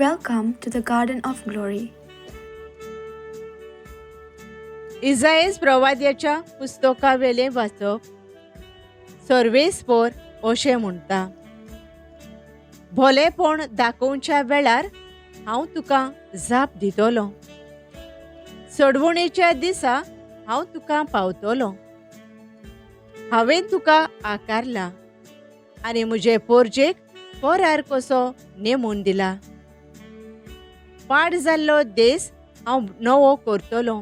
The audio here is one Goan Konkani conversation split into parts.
Welcome to the Garden of Glory. इजाएस प्रवाद्याच्या पुस्तकावेलें वाचप. सर्वेस्पोर अशें म्हणटा, भोलेपण दाखोवच्या वेळार हांव तुका जाप दितलो, सोडवणेच्या दिसा हांव तुका पावतलो. हांवें तुका आकारला आनी म्हजे पोरजेक करार कसो नेमून दिला. पाड जाल्लो देस हांव नवो करतलो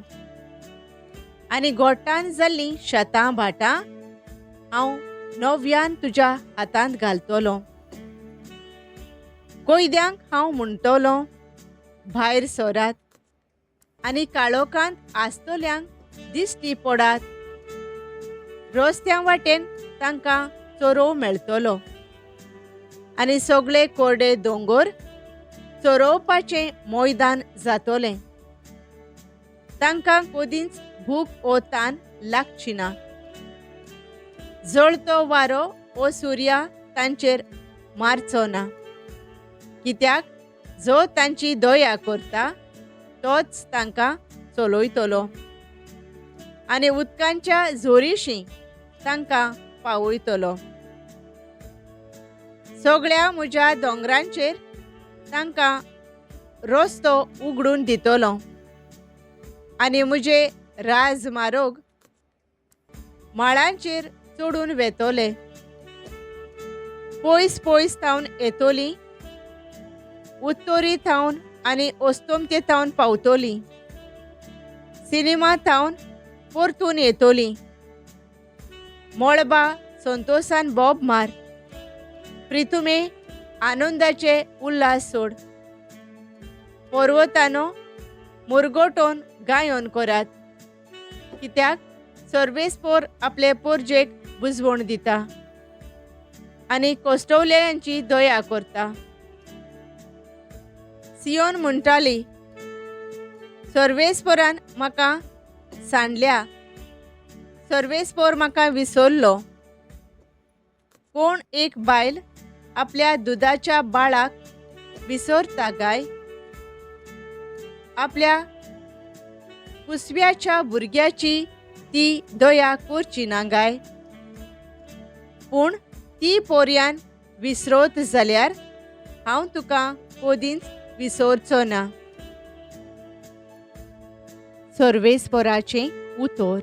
आनी गोठान जाल्लीं शेतां भाटां हांव नव्यान तुज्या हातांत घालतलो. कोयद्यांक हांव म्हणटलो, भायर सरात आनी काळोखांत आसतल्यांक दिश्टी पडात. रस्त्या वाटेन तांकां चरोव मेळटलो आनी सगळे कोरडे दोंगर चरोवपाचें मैदान जातलें. तांकां कदींच भूक ओ तान लागची ना. जळतो वारो ओ सुर्या तांचेर मारचो ना, कित्याक जो तांची दया करता तोच तांकां चलयतलो आनी उदकांच्या जोरीशी तांकां पावयतलो. सगळ्या म्हज्या दोंगरांचेर तांकां रस्तो उगडून दितलो आनी म्हजे राजमारोग माळांचेर चडून वेतले. पयस पयस थावन येतली, उत्तरी थावन आनी अस्तमते थावन पावतली, सिनेमा थावन परतून येतली. मळबा संतोसान बोब मार, प्रितुमे आनंदाचे उल्हास सोड. पर्वतानो मुरगोटोन गायन करात, कित्याक सर्वेस्पोर आपले पोरजेक बुजवण दिता आनी कोश्टवल्यांची दया करता. सियोन म्हणटाली, सर्वेस्पोरान म्हाका सांडल्या, सर्वेस्पोर म्हाका विसरलो. कोण एक बायल आपल्या दुदाच्या बाळाक विसरता गाय? आपल्या कुसव्याच्या भुरग्याची ती दया करची ना गाय? पूण ती पोरयान विसरत जाल्यार हांव तुका कदींच विसरचो ना. सर्वेस्पोराचें उतर.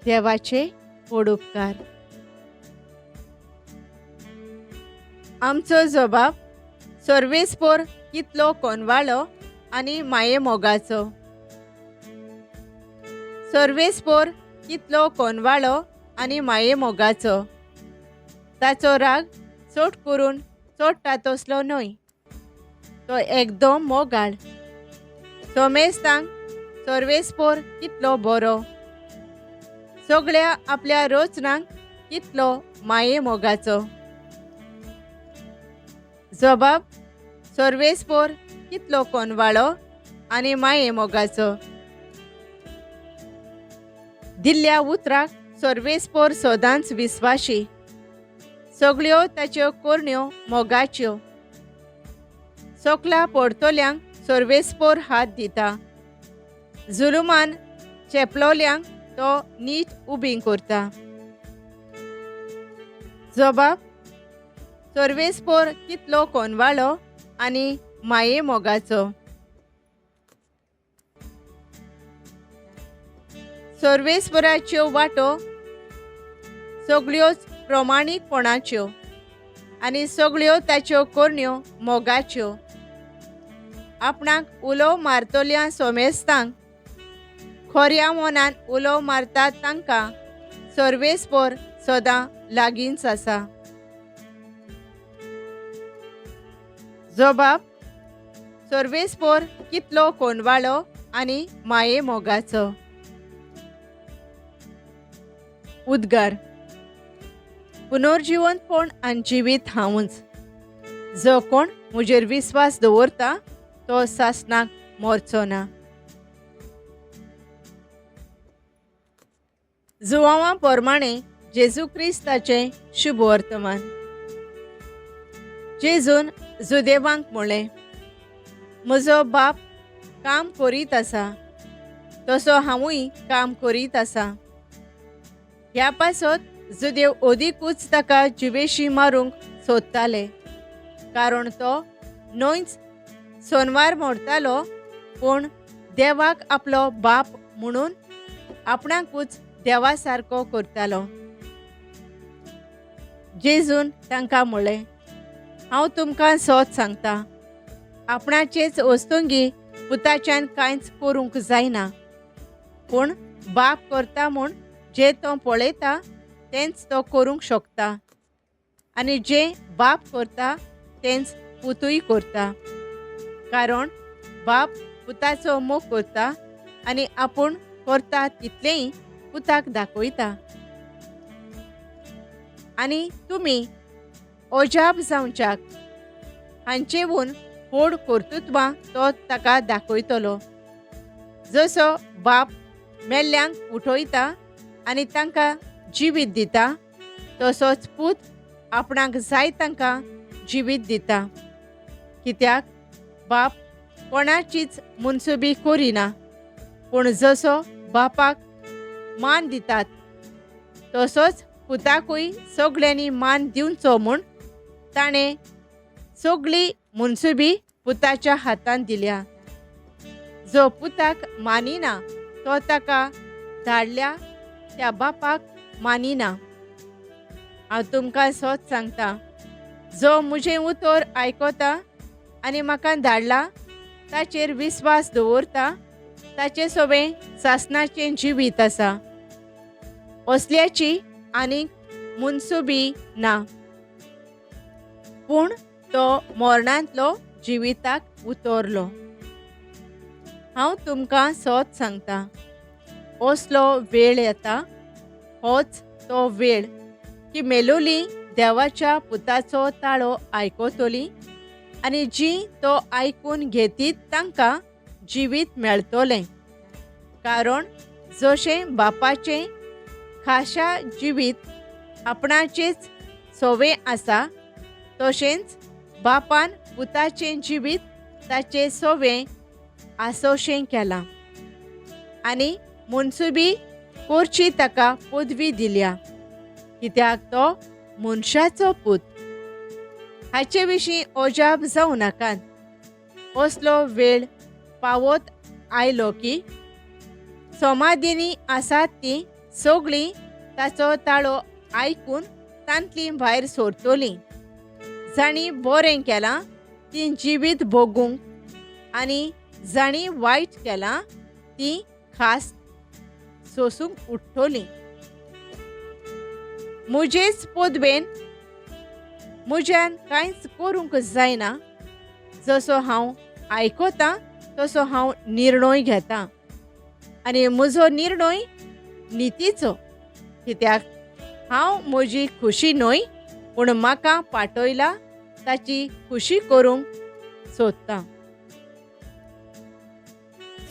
देवाचे व्हड उपकार. आमचो जबाब सर्वेस्पोर कितलो कोनवाळो आनी माये मोगाचो. सर्वेस्पोर कितलो कोनवाळो आनी माये मोगाचो. ताचो राग चड करून चडटा तसलो न्हय, तो एकदम मोगाळ. सोमेस्तांक सर्वेस्पोर कितलो बरो, सगळ्या आपल्या रचनांक कितलो माये मोगाचो. जबाब सर्वेस्पोर कितलो कोनवाळो आनी माये मोगाचो. दिल्ल्या उतराक सर्वेस्पोर सदांच विस्वाशी, सगळ्यो ताच्यो करण्यो मोगाच्यो. सोकला पडतल्यांक सर्वेस्पोर हात दिता, जुलुमान चेपलोल्यांक तो नीट उबी करता. जबाब सर्वेस्पोर कितलो कोनवाळो आनी माये मोगाचो. सर्वेस्पोराच्यो वाटो सगळ्योच प्रमाणीकपणाच्यो आनी सगळ्यो ताच्यो करण्यो मोगाच्यो. आपणाक उलो मारतल्या सोमेस्तांक खोऱ्या मनान उलो मारता तांकां सर्वेस्पोर सदां लागींच आसा. जबाब सर्वेस्पोर कितलो कोनवाळो आनी माये मोगाचो. उद्गार. पुनर्जिवंतपण आनी जिवीत हांवूच, जो कोण म्हजेर विस्वास दवरता तो सासणाक मरचो ना. जुवांवा प्रमाणे जेजू क्रिस्ताचें शुभ वर्तमान. जेजून जुदेवांक म्हणलें, म्हजो बाप काम करीत आसा, तसो हांवूय काम करीत आसा. ह्या पासत जुदेव अदिकूच ताका जिवेशी मारूंक सोदताले, कारण तो न्हयच सोनवार मोडतालो, पूण देवाक आपलो बाप म्हणून आपणाकूच देवा सारको करतालो. जेजून तांकां म्हणलें, हांव तुमकां सत सांगता, आपणाचेच वस्तुंगी पुताच्यान कांयच करूंक जायना, पूण बाप करता म्हूण जें तो पळयता तेंच तो करूंक शकता, आनी जें बाप करता तेंच पुतूय करता. कारण बाप पुताचो मोग करता आनी आपूण करता तितलेंय पुताक दाखयता. आनी तुमी अजाप जावच्याक हांचेवून व्हड कर्तृत्वां तो ताका दाखयतलो. जसो बाप मेल्ल्यांक उठयता आनी तांकां जिवीत दिता, तसोच पूत आपणाक जाय तांकां जिवीत दिता. कित्याक बाप कोणाचीच मनसुबी करिना, पूण जसो बापाक मान दितात तसोच पुताकूय सगळ्यांनी मान दिवचो म्हूण ताणें सगळी मनसुबी पुताच्या हातान दिल्या. जो पुताक मानिना तो ताका धाडल्या त्या बापाक मानिना. हांव तुमकां सत सांगता, जो म्हजें उतर आयकता आनी म्हाका धाडला ताचेर विस्वास दवरता ताचे सोबें सासणाचें जिवीत आसा, असल्याची आनीक मनसुबी ना, पूण तो मरणांतलो जिविताक उतरलो. हांव तुमकां सत सांगता, असलो वेळ येता, होच तो वेळ की मेलोली देवाच्या पुताचो ताळो आयकतली आनी जी तो आयकून घेतीत तांकां जिवीत मेळटलें. कारण जशें बापाचें खाशा जिवीत आपणाचेच सोवें आसा, तशेंच बापान पुताचें जिवीत ताचें सोवें आसोशें केलां आनी मनसुबी करची ताका पदवी दिल्या, कित्याक तो मनशाचो पूत. हाचे विशीं अजाप जावं नाकात. असलो वेळ पावत आयलो की समाधिनी आसात ती सगळीं ताचो ताळो आयकून तांतलीं भायर सरतलीं. जांणी बरें केलां तीं जिवीत भोगूंक आनी जांणी वायट केलां तीं खास सोसूंक उठ्ठलीं. म्हजेच पदवेन म्हज्यान कांयच करूंक जायना, जसो हांव आयकतां तसो हांव निर्णय घेतां आनी म्हजो निर्णय नितीचो, कित्याक हांव म्हजी खुशी न्हय पूण म्हाका पाठयला ताची खुशी करूंक सोदतां.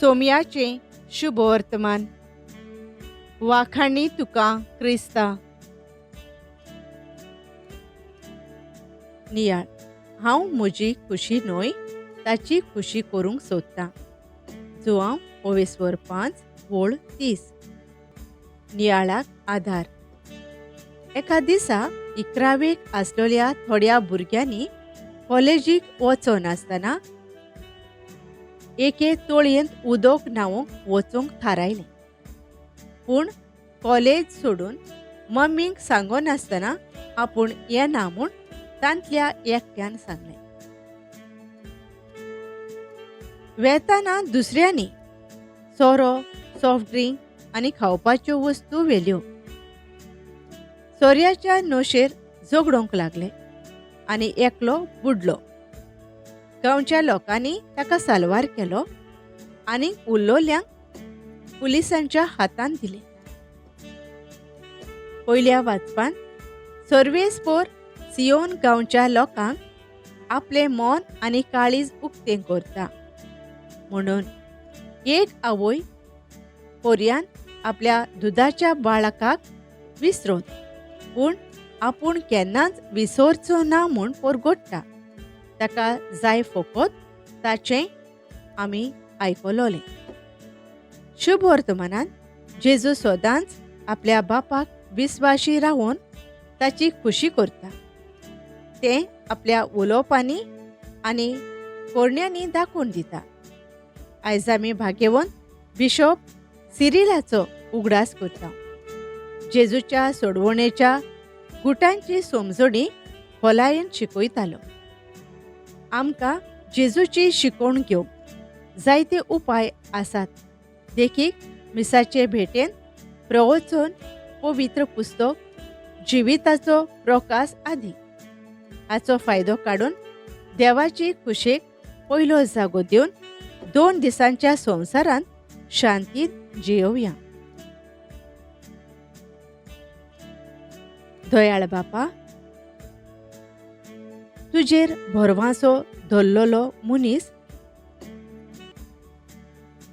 सोमयाचें शुभ वर्तमान. वाखाणी तुका क्रिस्ता. नियाळ. हांव म्हजी खुशी न्हय ताची खुशी करूंक सोदतां. जुआंव ओवेस्वर 5:30. नियाळाक आधार. एका दिसा 11वेक आसलेल्या थोड्या भुरग्यांनी कॉलेजीक वचनासतना एके तोळयेंत उदक न्हावंक वचूंक थारायलें. पूण कॉलेज सोडून मम्मीक सांगनासतना आपूण येना म्हूण तांतल्या एकट्यान सांगलें. वेताना दुसऱ्यांनी सोरो, सॉफ्ट ड्रिंक आनी खावपाच्यो वस्तू व्हेल्यो. सोऱ्याच्या नशेर झगडोंक लागले आनी एकलो बुडलो. गांवच्या लोकांनी ताका साल्वार केलो आनी उल्लोल्यांक पुलिसांच्या हातान दिले. पयल्या वाचपान सर्वेस्पोर सियोन गांवच्या लोकांक आपलें मन आनी काळीज उक्तें करता म्हणून एक आवय पोरयान आपल्या दुदाच्या बाळकाक विसरोत पूण आपूण केन्नाच विसरचो ना म्हूण परगोडटा. ताका जाय फोकोत ताचें आमी आयकलोलें. शुभ वर्तमानान जेजू सदांच आपल्या बापाक विस्वाशी रावन ताची खुशी करता. तें आपल्या उलोवपांनी आनी कोरण्यांनी दाखोवन दिता. आयज आमी भाग्यवंत बिशॉप सिरिलाचो उगडास करता. जेजूच्या सोडवणेच्या गुटांची समजणी खोलायेन शिकयतालो. आमकां जेजूची शिकवण घेवंक जायते उपाय आसात. देखीक मिसाचे भेटेन प्रवचन, पवित्र पुस्तक, जिविताचो प्रकाश आदी. हाचो फायदो काडून देवाची खुशेक पयलो जागो दिवन 2 दिसांच्या संवसारांत शांतीत जियोवया. दयाळ बापा, तुजेर भरवांसो धरलेलो मनीस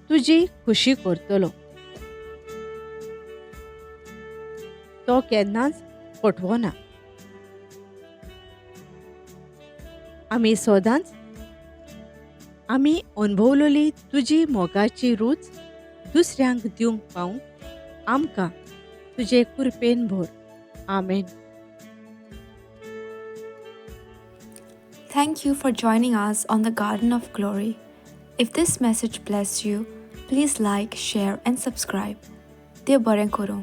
तुजी खुशी करतलो. तो केन्नाच फटवना. आमी सदांच आमी अणभवलेली तुजी मोगाची रूच दुसऱ्यांक दिवंक पावूंक आमकां तुजे कृपेन भर. आमेन. Thank you for joining us on the Garden of Glory. If this message blessed you, please like, share and subscribe. देव बरें करूं.